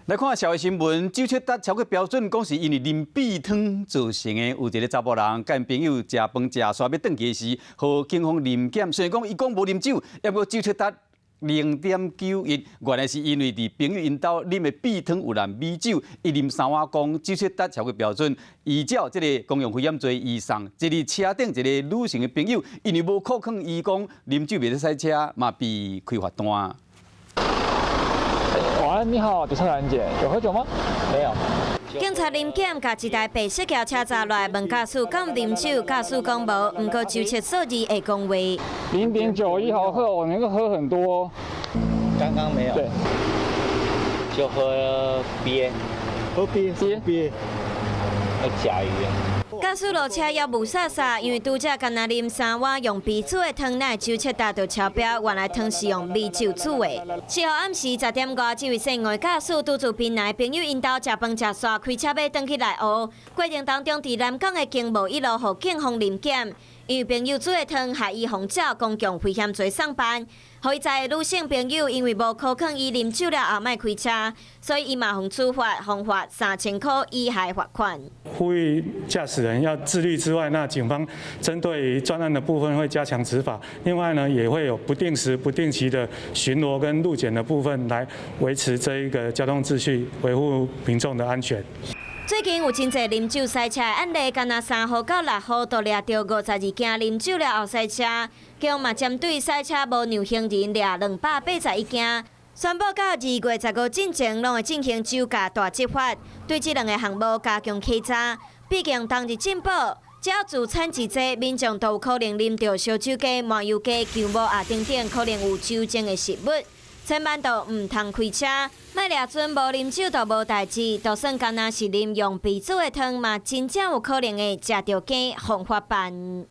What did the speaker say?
來看社會新聞，酒測值超過標準，講是因為啉米湯造成的。有一个查埔人佮朋友食飯食煞欲轉去時，予警方臨檢。雖然講伊講無啉酒，猶閣酒測值0.91，原來是因為佇朋友𪜶兜啉的米湯有摵米酒，伊啉三碗公，酒測值超過標準。依照這个公共危險罪，移送。這个車頂一个女性的朋友，因為無扣囥伊講啉酒袂使駛車，嘛被開罰單。晚安，你好，警察攔檢，有喝酒嗎？沒有。警察臨檢，共一台白色轎車查落來，問駕駛敢啉酒，駕駛講無，毋過酒測數字會講話。0.91毫克，我那個喝很多。剛剛沒有。對。就喝鱉。喝鱉，鱉。鱉。喝甲魚。駕駛落車猶霧煞煞，因為拄才干焦啉三碗用啤煮的湯，哪會酒測達到超標？原來湯是用米酒煮的。7號暗時10點外，這位姓吳的駕駛拄自屏南朋友𪜶兜食飯食煞，開車欲轉去內湖，過程當中佇南港的經貿一路予警方臨檢，因為朋友煮的湯害伊予照公共危險罪送辦。予伊載的女性朋友因為無箍囥伊啉酒了後莫開車，所以伊嘛予處罰，予罰3000箍以下罰款。呼籲駕駛人要自律之外，那警方針對於專案的部分會加強執法。另外呢，也會有不定時、不定期的巡邏跟路檢的部分，來維持這一個交通秩序，維護民眾的安全。最近有真濟啉酒駛車的案例，干焦3號到6號都掠著52件啉酒了後駛車，警嘛針對駛車無讓行人掠281件。宣布到2月15進前，攏會進行酒駕大執法，對這兩个項目加強稽查。畢竟當日進步，只要自產自製，民眾都有可能啉著燒酒雞、麻油雞、薑母鴨等等，可能有酒精的食物。千萬都毋通開車，莫掠準無啉酒就無代誌，就算干焦是啉用啤煮的湯，嘛真正有可能會食著羹予罰辦。